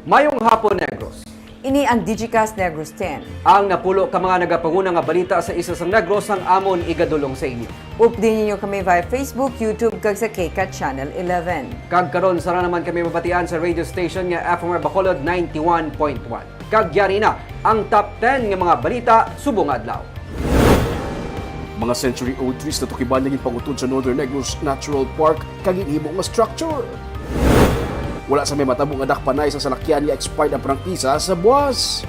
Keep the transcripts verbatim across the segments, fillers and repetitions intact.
Mayong hapon, Negros. Ini ang Digicast Negros ten. Ang napulo ka mga nagapanguna nga balita sa isla sang Negros ang amon igadulong sa inyo. Updi ninyo kami via Facebook, YouTube, kag sa KCAT Channel eleven. Kag karon, sara naman kami mabatian sa radio station nga F M R Bacolod ninety-one point one. Kag yari na ang top ten nga mga balita subong nga adlaw. Mga century-old trees natukiban nga ginpangutod sa Northern Negros Natural Park kag ginhimo nga structure. Wala sa may matabo nga dakpanay sa salakyan nga expired ang prangkisa sa buwas.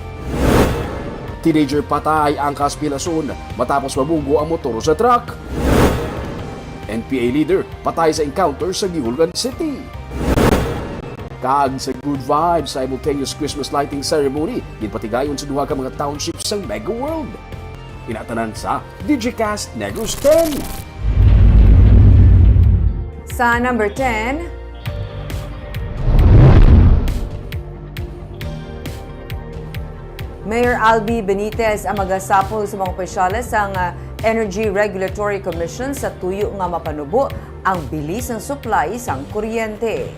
Teenager patay ang kaspilason matapos mabugo ang motor sa truck. N P A leader patay sa encounter sa Guihulan City. Kag sa Good Vibes Simultaneous Christmas Lighting Ceremony, ginpatigayon sa duha ka mga township sang Mega World. Ina tanan sa Digicast Negros ten. Sa number ten, Mayor Albi Benitez ang magasapol sa mga opisyales sang, ah, Energy Regulatory Commission sa tuyo nga mapanubo ang bili sang supply sang kuryente.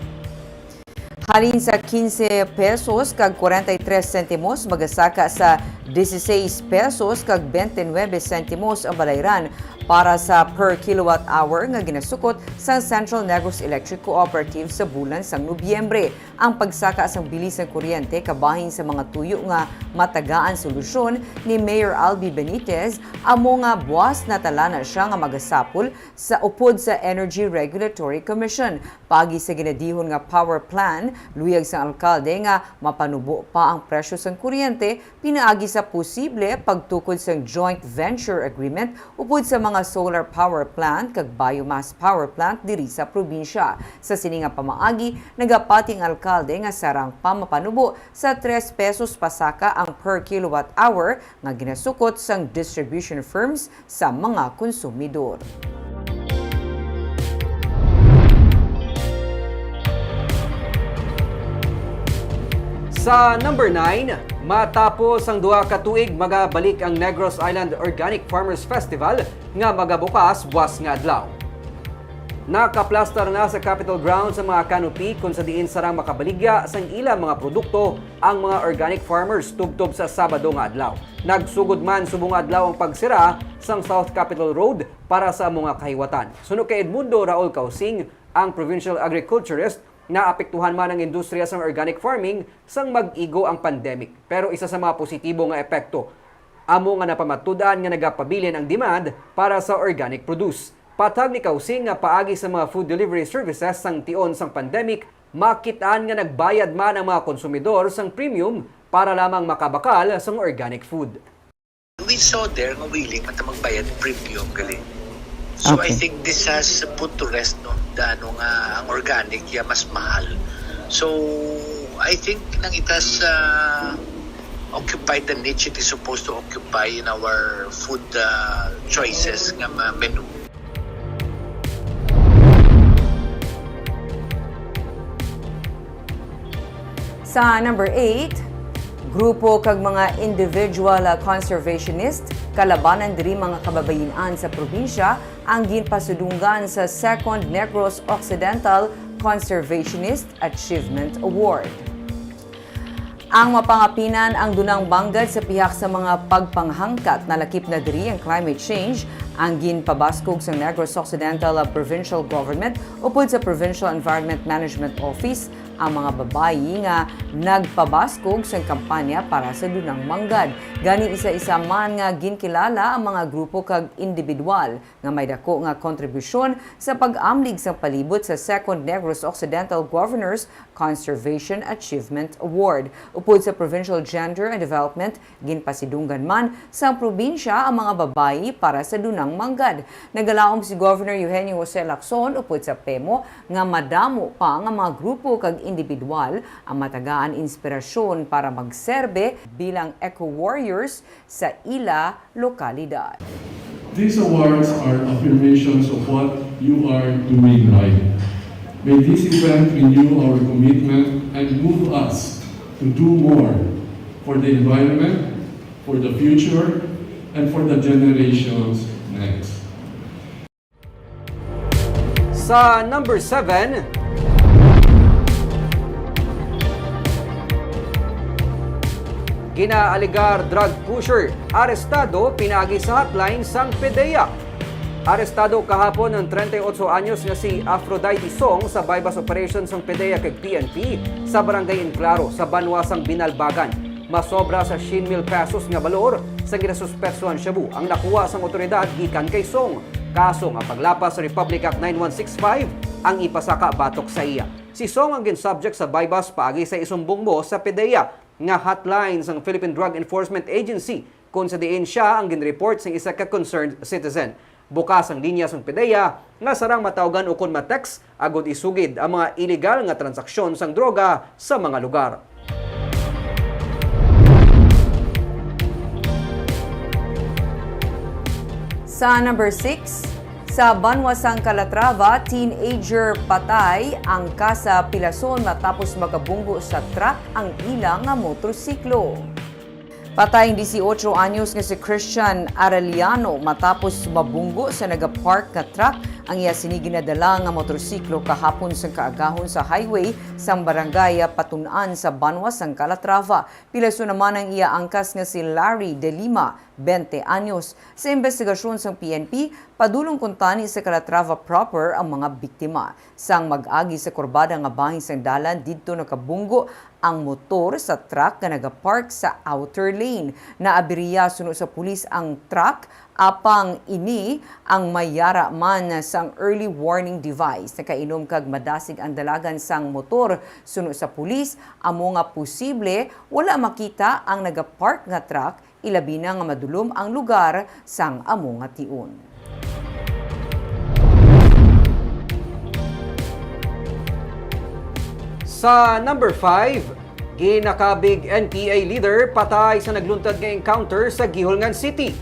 Halin sa quince pesos kag cuarenta y tres centimos, magasaka sa dieciséis pesos kag veintinueve centimos ang balayran para sa per kilowatt hour nga ginasukot sang Central Negros Electric Cooperative sa bulan sang Nobyembre. Ang pagsaka sang bili sang kuryente kabahin sa mga tuyo nga matagaan solusyon ni Mayor Albi Benitez amo nga buas na tala na sia nga magasapol sa upod sa Energy Regulatory Commission. Paagi sa ginadihon nga power plan, luyag sang alkalde nga mapanubo pa ang presyo sang kuryente pinaagi sa posible pagtukod sang joint venture agreement upod sa mga solar power plant kag biomass power plant diri sa probinsya. Sa sini nga pamaagi, nagapati ang alkalde nga sarang pa mapanubo sa tres pesos pasaka ang per kilowatt hour nga ginasukot sang distribution firms sa mga konsumidor. Sa number nine, matapos ang duha ka tuig, magabalik ang Negros Island Organic Farmers Festival nga magabukas buas nga adlaw. Nakaplastar na sa Capitol Grounds ang mga canopy kung sa diin sarang makabaligya sang ila mga produkto ang mga organic farmers tubtob sa Sabado nga adlaw. Nagsugod man subong nga adlaw ang pagsira sang South Capitol Road para sa amo nga kahiwatan. Suno kay Edmundo Raul Causing, ang provincial agriculturist, naapektuhan man ang industriya sang organic farming sang mag-igo ang pandemic. Pero isa sa mga positibo nga epekto amo nga napamatud-an nga nagapabilin ang demand para sa organic produce. Patag ni Causing nga paagi sa mga food delivery services sang tion sang pandemic, makit-an nga nagbayad man ang mga konsumidor sang premium para lamang makabakal sang organic food. We saw there nga willing man ta magbayad premium gali. So I Okay. think this has put to rest, no, the ano nga ang organic ya mas mahal. So I think nang it has, uh, occupied the niche it is supposed to occupy in our food, uh, choices nga ma-, menu. Sa number eight, grupo kag mga individual, ah, conservationist kalabanan diri mga kababayin-an sa probinsya ang ginpasidunggan sa Second Negros Occidental Conservationist Achievement Award. Ang mapangapinan ang dunang manggad sa pihak sa mga pagpanghangkat. Nalakip na diri ang climate change, ang ginpabaskog sa Negros Occidental Provincial Government upod sa Provincial Environment Management Office. Ang mga babayi nga nagpabaskog sang kampanya para sa dunang manggad. Gani, isa-isa man nga ginkilala ang mga grupo kag indibidwal nga may dako nga kontribusyon sa pag-amlig sang palibot sa Second Negros Occidental Governors Conservation Achievement Award. Upod sa Provincial Gender and Development, ginpasidunggan man sang probinsya ang mga babayi para sa dunang manggad. Nagalaom si Governor Eugenio Jose Lacson upod sa PEMO nga madamo pa nga mga grupo kag indibidwal ang matagaan inspirasyon para magserbe bilang eco-warriors sa ila lokalidad. These awards are affirmations of what you are doing right. May this event renew our commitment and move us to do more for the environment, for the future, and for the generations next. Sa number seven, Ginaalegar drug pusher, arestado pinaagi sa hotline sang PDEA. Arestado kahapon ang treinta y ocho anyos nga si Aphrodite Song sa buy-bust operation sang PDEA kag P N P sa Barangay Enclaro sa banwa sang Binalbagan. Masobra sa siyam mil pesos nga balor sang ginasuspetsuhan shabu ang nakuha sang awtoridad gikan kay Song. Kaso nga paglapas sa Republic Act nine one six five ang ipasaka batok sa iya. Si Song ang gin-subject sa buy-bust paagi sa isumbong mo sa PDEA nga hotline sang Philippine Drug Enforcement Agency, kung sa diin sia ang gin-report sang isa ka concerned citizen. Bukas ang linya sang PDEA nga sarang matawgan ukon ma-text agud isugid ang mga iligal nga transaksyon sang droga sa mga lugar. Sa number six, sa banwa sang Calatrava, teenager patay ang kasa pilason matapos makabunggo sa truck ang ila nga motorsiklo. Patay ang dieciocho anyos nga si Christian Arellano matapos mabunggo sa nagapark nga truck ang iya sini ginadala nga motorsiklo kahapon sang kaagahon sa highway sang barangay Patun-an sa banwa sang Calatrava. Pilason naman ang iya angkas nga si Larry De Lima, twenty anyos. Sa imbestigasyon sang P N P, padulong kuntani sa Calatrava proper ang mga biktima. Sang mag-agi sa kurbada nga bahin sang dalan didto nakabunggo ang motor sa truck nga nagapark sa outer lane. Naabiriya suno sa pulis ang truck, apang ini ang may yara man sang early warning device. Nakainom kag madasig ang dalagan sang motor. Suno sa pulis, amo nga posible wala makita ang nagapark nga truck, ilabi na nga madulom ang lugar sang amo nga tion. Sa number five, ginakabig N P A leader patay sa nagluntad nga encounter sa Guihulngan City.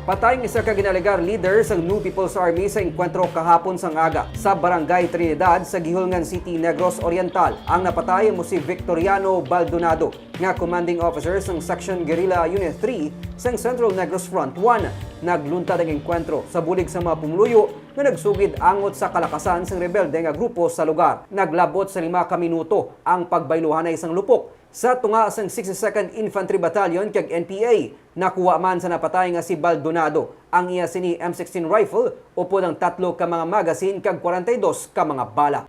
Patay ang isa ka ginaalegar leader sang New People's Army sa engkwentro kahapon sang aga sa Barangay Trinidad sa Guihulngan City, Negros Oriental. Ang napatay amo si Victoriano Baldonado, nga commanding officer sang Section Guerrilla Unit three sang Central Negros Front one. Nagluntad ang engkwentro sa bulig sang mga pumuluyo nga nagsugid angot sa kalakasan sang rebelde nga grupo sa lugar. Naglabot sa lima ka minuto ang pagbayluhanay sang lupok. Sa tunga sang sixty-second Infantry Battalion kag N P A, nakuha man sa napatay nga si Baldonado ang iya sini M sixteen rifle upod ang tatlo ka mga magazine kag kwarenta y dos ka mga bala.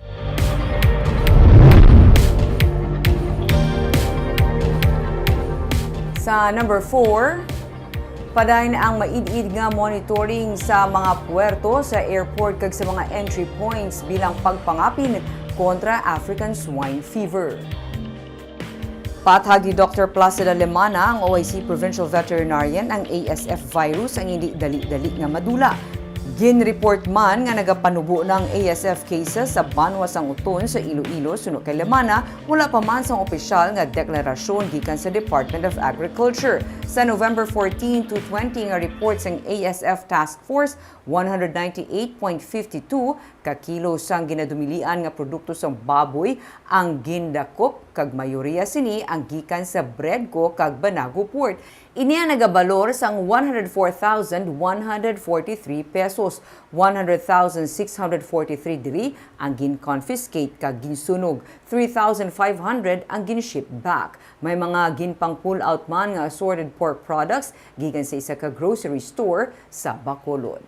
Sa number four, padayon ang maid-id nga monitoring sa mga puerto, sa airport kag sa mga entry points bilang pagpangapin kontra African Swine Fever. Patag ni Doctor Placida Lemana, ang O I C Provincial Veterinarian, ang A S F virus ang indi dali-dali nga madula. Gin-report man nga nagapanubo na ang A S F cases sa banwa sang Oton sa Iloilo. Suno kay Lemana, wala pa man sang opisyal nga deklarasyon gikan sa Department of Agriculture. Sa November fourteen to twenty nga report sang A S F Task Force, one hundred ninety-eight point fifty two ka kilo sang ginadumilian nga produkto sang baboy ang gindakop, kag mayoriya sini ang gikan sa Bredco kag Banago Port. Ini ang nagabalor sang one hundred four thousand one hundred forty-three pesos. One hundred thousand six hundred forty-three diri ang gin-confiscate kag ginsunog. Three thousand five hundred ang gin-ship back. May mga ginpang-pull out man nga assorted pork products gikan sa isa ka grocery store sa Bacolod.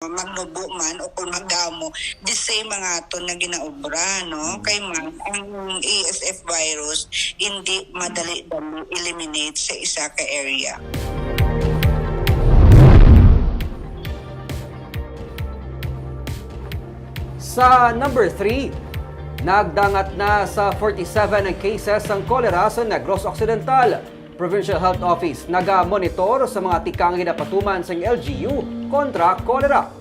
Magmubo man o kung magdamo, the same ang aton nga ginaobra, no? Kay man, ang A S F virus, hindi madali-dali eliminate sa isa ka area. Sa number three, nagdangat na sa forty-seven ang cases sang kolera sa Negros Occidental. Provincial Health Office naga-monitor sa mga tikang ginapatuman sang L G U kontra kolera.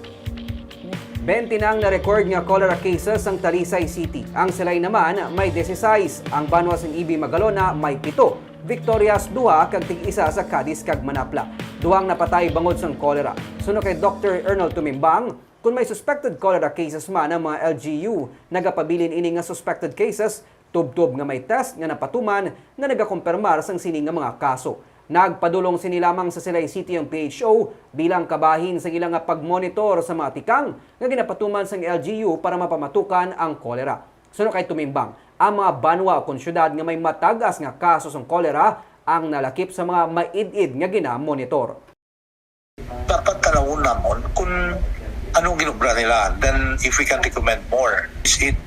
Bente na ang na-record nga cholera cases sang Talisay City. Ang Silay naman may dieciséis, ang banwa sang Ibi Magalona may pito, Victorias duha kag tig-isa sa Cadiz kag Manapla. Duha ang napatay bangod sang cholera. Suno kay Doctor Ernol Tumimbang, kon may suspected cholera cases man ang mga L G U, nagapabilin ini nga suspected cases tubtob nga may test nga napatuman nga nagakumpirmar sang sini nga mga kaso. Nagpadulong sini lamang sa Silay City ang P H O bilang kabahin sa ila nga pagmonitor sa mga tikang nga ginapatuman sang L G U para mapamatukan ang kolera. Suno kay Tumimbang, Ang mga banwa o kon syudad nga may matag-as nga kaso sang kolera ang nalakip sa mga maid-id nga ginamonitor. Dapat tanawon namon kung anong ginobra nila, then if we can recommend more. Is it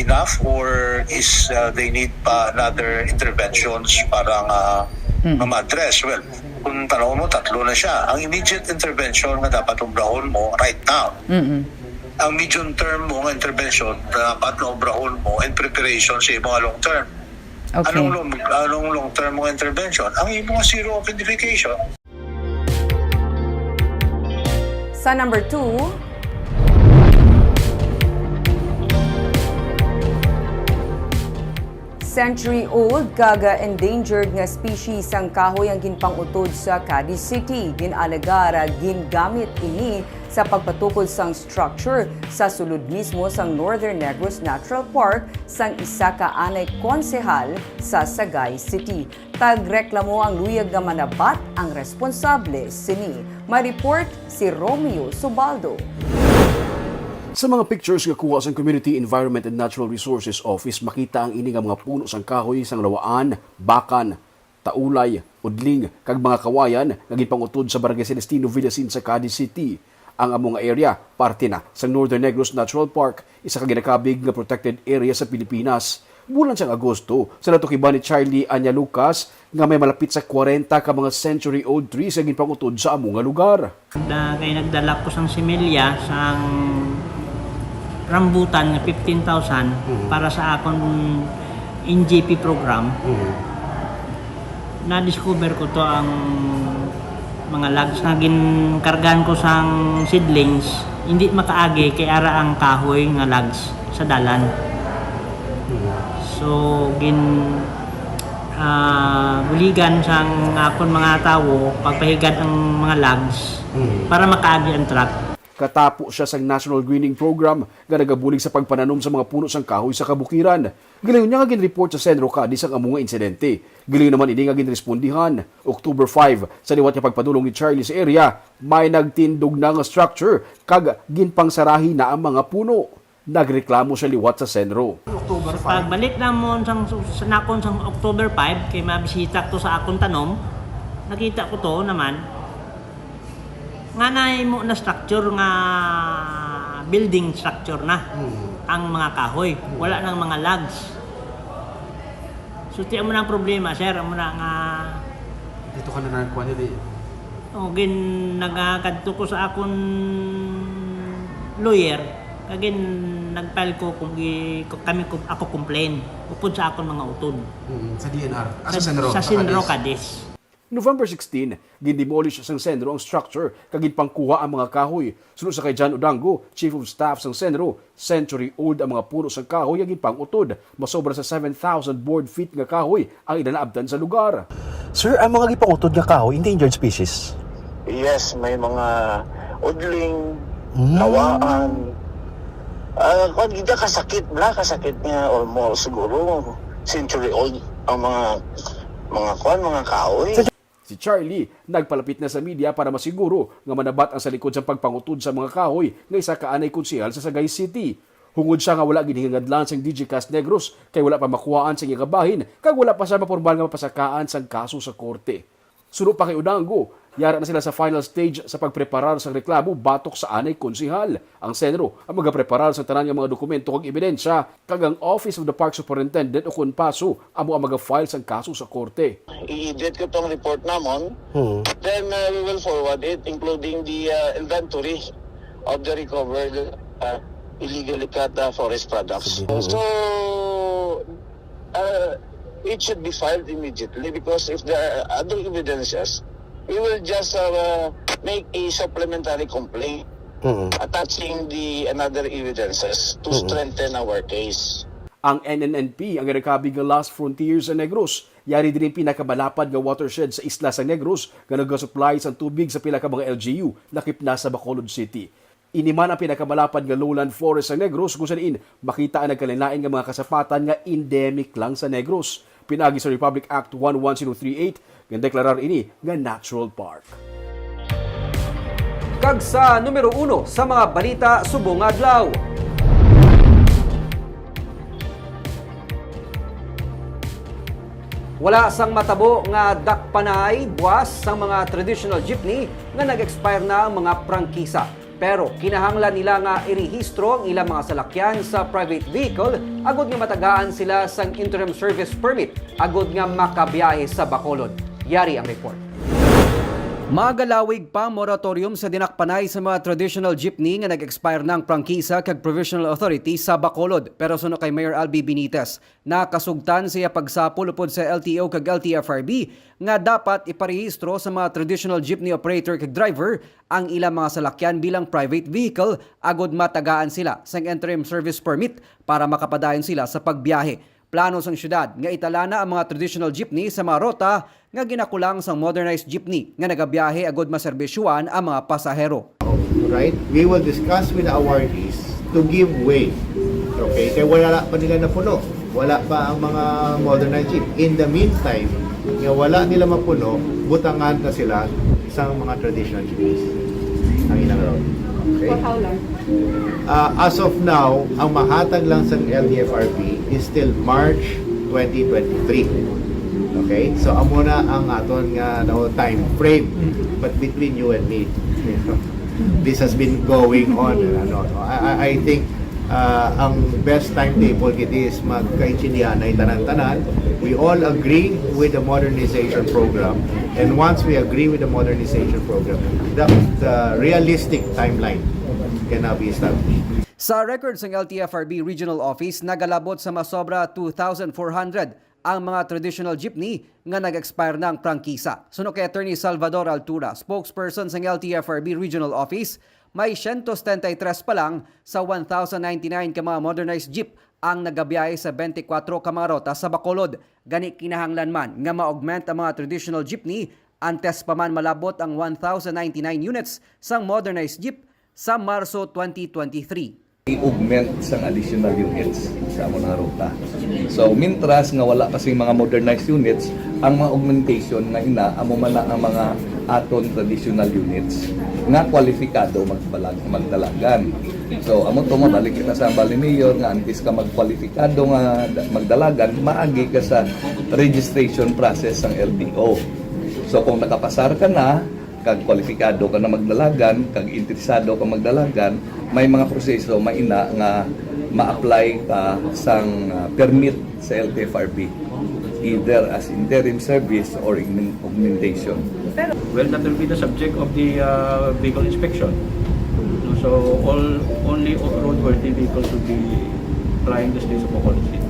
enough or is uh, they need pa another interventions para nga Mm. nga ma-address? Well, kung tanawon mo, tatlo na siya. Ang immediate intervention nga dapat obrahon mo right now. Mm-mm. Ang medium term mo nga intervention dapat na obrahon mo in preparation sa imo nga long term. Okay. Anong long, anong long term mo nga intervention? Ang imo nga zero of edification. Sa number two, century-old kag endangered nga species sang kahoy ang ginpang-utod sa Cadiz City. Gin-alegar nga gingamit ini sa pagpatukod sang structure sa sulod mismo sang Northern Negros Natural Park sang isa ka anay konsehal sa Sagay City. Tagreklamo ang luyag nga manabat ang responsable sini. May report si Romeo Subaldo. Sa mga pictures nga kuha sang Community Environment and Natural Resources Office, makita ang ini nga mga puno sang kahoy sang lawaan, bakan, taulay, udling, kag mga kawayan nga ginpangutod sa Barangay Celestino Villasin sa Cadiz City. Ang amo nga area parte na sang Northern Negros Natural Park, isa ka ginakabig nga protected area sa Pilipinas. Bulan sang Agosto, sa natukiban ni Charlie Anya Lucas nga may malapit sa kwarenta ka mga century-old trees nga ginpangutod sa amo nga lugar. Na kay nagdala ko sang similya sang rambutan nga fifteen thousand para sa akon N G P program. Na-discover ko to ang mga logs nga ginkargan ko sang seedlings, hindi makaagi kay ara ang kahoy nga logs sa dalan. So gin ah, buligan sang akon mga tawo pagpahigad ang mga logs para makaagi ang truck. Katapo siya sang National Greening Program nga nagabulig sa pagpananom sa mga puno sang kahoy sa kabukiran. Gilayon niya nga ginreport sa Senro Cadiz ang amo nga insidente. Gilayon naman ini nga ginrespondihan. October five, sa liwat nga pagpadulong ni Charlie sa area, may nagtindog na nga structure kag ginpangsarahi na ang mga puno. Nagreklamo siya liwat sa Senro. Pagbalik namon sang sa nakon sang October five kay mabisita ko sa akon tanom, nakita ko to naman nga nahimo na structure nga building structure na ang mga kahoy. Wala nang mga logs. So, ti amo na ang problema, sir, amo na nga Dito ka na nagkuha niya, di? O gin nagakadto ko sa akon lawyer, kag gin nag-file ko kung gi, kami ko ako complain upod sa akon mga utod. Mm, sa D N R. Ah, Sa, sa Senro. sa Senro Cadiz. Cadiz. November sixteen, gindemolish sang Senro ang structure kag ginpangkuha ang mga kahoy. Suno sa kay John Odango, Chief of Staff sang Senro, century-old ang mga puno sang kahoy nga ginpang-utod. Masobra sa seven thousand board feet nga kahoy ang ila naabtan sa lugar. Sir, ang mga gipangutod nga kahoy, endangered species? Yes, may mga udling, Mm. lawaan. Ah, kwan, gid kasakit na, kasakit nga almost siguro century old ang mga mga kwan, mga kahoy. Si Charlie nagpalapit na sa media para masiguro nga manabat ang sa likod sang pagpangutod sa mga kahoy nga isa ka anay konsehal sa Sagay City. Hungod siya nga wala gid hingangadlan sang D G Cast Negros kay wala pa makuhaan sa iyang bahin kag wala pa siya mapormal nga mapasakaan sang kaso sa korte. Suno pa kay Odango, yara na sila sa final stage sa pagpreparar sang reklamo batok sa anay konsehal. Ang Senro ang magapreparar sa tanan nga mga dokumento kag ebidensya, kag ang Office of the Park Superintendent o kon PASU amo ang maga-file sang kaso sa korte. I-edit ko tong report namon. Hmm. Then uh, we will forward it, including the uh, inventory of the recovered uh, illegally cut uh, forest products. Sige. So, uh, it should be filed immediately because if there are other evidences, we will just uh, make a supplementary complaint Mm. attaching the another evidences to Mm. strengthen our case. Ang N N N P ang ginakabig nga last frontier sa Negros. Yari diri ang pinakamalapad nga watershed sa isla sa Negros nga nagasupply sang tubig sa pila ka mga L G U lakip na sa Bacolod City. Ini man ang pinakamalapad nga lowland forest sa Negros, kung sa diin makita ang nagkalainlain nga mga kasapatan nga endemic lang sa Negros. Pinaagi sa Republic Act one one zero three eight, gindeklarar ini nga natural park. Kag sa numero uno sa mga balita subong nga adlaw. Wala sang matabo nga dakpanay buas sang mga traditional jeepney nga nag-expire na ang mga prangkisa. Pero kinahanglan nila nga irehistro ang ilang mga salakyan sa private vehicle agod nga matagaan sila sang interim service permit agod nga makabiyahe sa Bacolod. Yari ang report. Magalawig pa ang moratorium sa dinakpanay sa mga traditional jeepney nga nag-expire na ang prangkisa kag provisional authority sa Bacolod. Pero suno kay Mayor Albi Benitez, nakasugtan sa iya pagsapol upod sa L T O kag L T F R B nga dapat iparehistro sa mga traditional jeepney operator kag driver ang ilang mga salakyan bilang private vehicle agod matagaan sila sang interim service permit para makapadayon sila sa pagbiyahe. Plano sang syudad nga italana ang mga traditional jeepney sa mga ruta nga ginakulang sang modernized jeepney nga nagabiyahe agud maserbisyuhan ang mga pasahero. Right? We will discuss with the awardees to give way. Okay? Kaya wala pa nila napuno. Wala pa ang mga modernized jeep. In the meantime, nga wala nila mapuno, butangan na sila sa mga traditional jeepneys. Ang ilang route. Okay? For how long? Uh, as of now, ang mahatag lang sa L T F R B is till March twenty twenty-three. Okay? So, amo na ang aton nga no, time frame. But between you and me, you know, this has been going on. Ano, no? I, I- I think uh, ang best timetable gid is magkaintindihanay tanan-tanan. We all agree with the modernization program. And once we agree with the modernization program, the, the realistic timeline can now be established. Sa record sang L T F R B Regional Office, nagalabot sa masobra two thousand four hundred ang mga traditional jeepney nga nag-expire na ang prangkisa. Suno kay Attorney Salvador Altura, spokesperson sang L T F R B Regional Office, may siyento setenta y tres pa lang sa one thousand ninety-nine ka mga modernized jeep ang nagabiyahe sa twenty-four ka mga ruta sa Bacolod. Gani kinahanglan man nga ma-augment ang mga traditional jeepney antes pa man malabot ang one thousand ninety-nine units sang modernized jeep sa Marso twenty twenty-three. I-augment sang additional units sa amo nga ruta. So, mintras nga wala pa sing mga modernized units, ang mga augmentation nga ina, amo man na ang mga aton traditional units nga kwalipikado magbalag, magdalagan. So, amo to, mabalik kita sa bali mayor nga antes ka magkwalipikado nga da- magdalagan, maagi ka sa registration process sang L T O. So, kung nakapasar ka na, kag kwalipikado ka na magdalagan, kag interesado ka magdalagan, may mga proseso maina nga ma-apply ka sang ah, permit sa L T F R B, either as interim service or augmen- augmentation. Well, that will be the subject of the uh, vehicle inspection. So, all only roadworthy vehicles will be plying the streets of Bacolod City.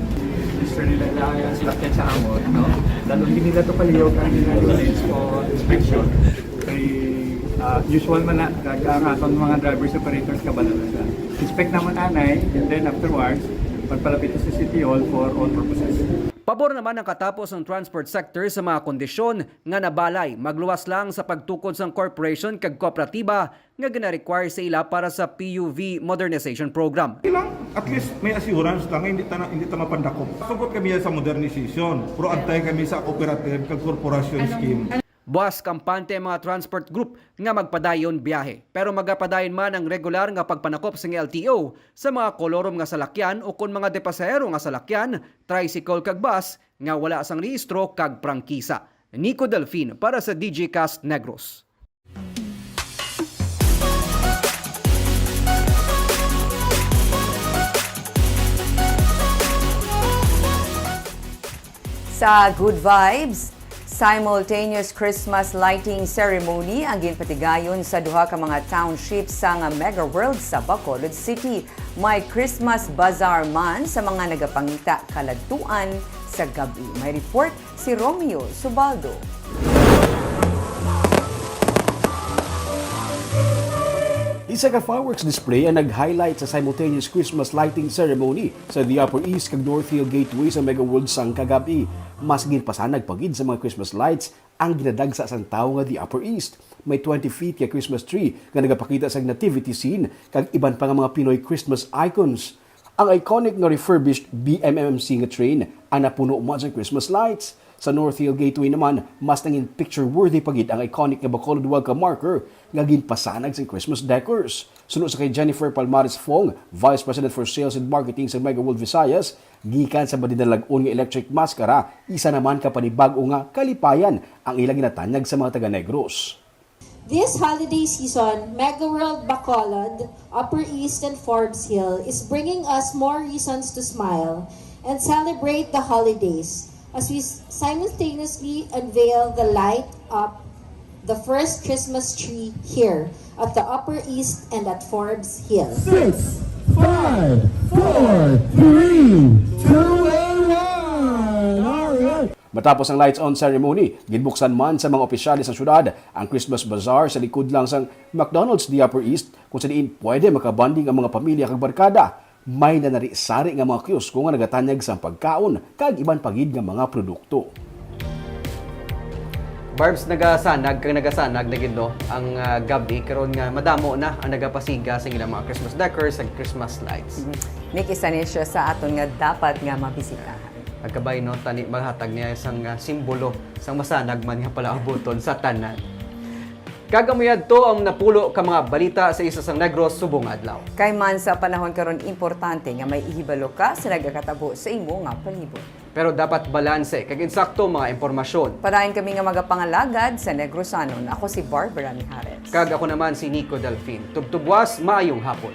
Gusto nila lang yung sinakyan sa amon, no? Lalo hindi nila to palihog ang nila sa inspection. Kay uh, usual man na, kag ang aton mga drivers operators kabalo na sila. Inspect naman anay, and then afterwards, magpalapit sa City Hall for all purposes. Pabor naman ang katapos sang transport sector sa mga kondisyon nga nabalay, magluwas lang sa pagtukod sang corporation kag kooperatiba nga gina-require sa ila para sa P U V modernization program. Ilang, at least may assurance ta nga hindi ta na, hindi ta mapandakop. Sugot kami sa modernization, pero antay kami sa cooperative kag corporation scheme. Buas kampante ang mga transport group nga magpadayon biyahe, pero magapadayon man ang regular nga pagpanakop sang L T O sa mga kolorom nga salakyan ukon mga depasahero nga salakyan, tricycle kag bus nga wala sang rehistro kag prangkisa. Nico Delfin para sa D J Cast Negros. Sa Good Vibes, simultaneous Christmas lighting ceremony ang ginpatigayon sa duha ka mga township sang Mega World sa Bacolod City. May Christmas Bazaar man sa mga nagapangita kaladtuan sa gab-i. May report si Romeo Subaldo. Isa ka fireworks display ang nag-highlight sa simultaneous Christmas lighting ceremony sa The Upper East kag North Hill Gateway sa Mega World sang kagab-i. Mas ginpasanag pa gid sa mga Christmas lights ang ginadagsa sang tawo nga The Upper East. May twenty feet ka Christmas tree nga nagapakita sa nativity scene kag iban pa nga mga Pinoy Christmas icons. Ang iconic nga refurbished B M M C nga train ang napuno man sa Christmas lights. Sa North Hill Gateway naman, mas nangin picture-worthy pa gid ang iconic nga Bacolod welcome marker nga ginpasanag sang Christmas decors. Suno sa kay Jennifer Palmares Fong, Vice President for Sales and Marketing sa Mega World Visayas, gikan sa madinalag-on nga electric mascara, isa naman ka panibag-o nga kalipayan ang ilang ginatanyag sa mga taga-Negros. This holiday season, Mega World Bacolod, Upper East, and Forbes Hill is bringing us more reasons to smile and celebrate the holidays as we s- simultaneously unveil the light up the first Christmas tree here at the Upper East and at Forbes Hill. Six, five, four, three, two, and one. All right. Matapos ang lights-on ceremony, ginbuksan man sa mga opisyales sa syudad ang Christmas Bazaar sa likod lang sang McDonald's the Upper East, kung sa diin pwede makabonding ang mga pamilya kag barkada. May nanari-sari nga mga kiosko nga nagatanyag sang pagkaon kag iban pa gid nga mga produkto. Barbs, nagasanag kag nagasanag na gid, no, ang ah, gab-i karon nga madamo na ang nagapasiga sa ilang mga Christmas decors ug Christmas lights. Nick, isa ni siya sa aton nga dapat nga mabisitahan. Agkabay, no, tani maghatag niya sang ah, simbolo sang masanag man nga palaabuton sa tanan. Kag amo yadto ang napulo ka mga balita sa Isa sang Negros subong adlaw. Kay man sa panahon karon, importante nga may ihibalo ka sa nagakatabo sa imo nga palibot. Pero dapat balanse kag insakto mga impormasyon. Padayon kami nga magapangalagad sa Negrosanon. Ako si Barbara Mijares. Kag ako naman si Nico Delfin. Tubtubwas, maayong hapon.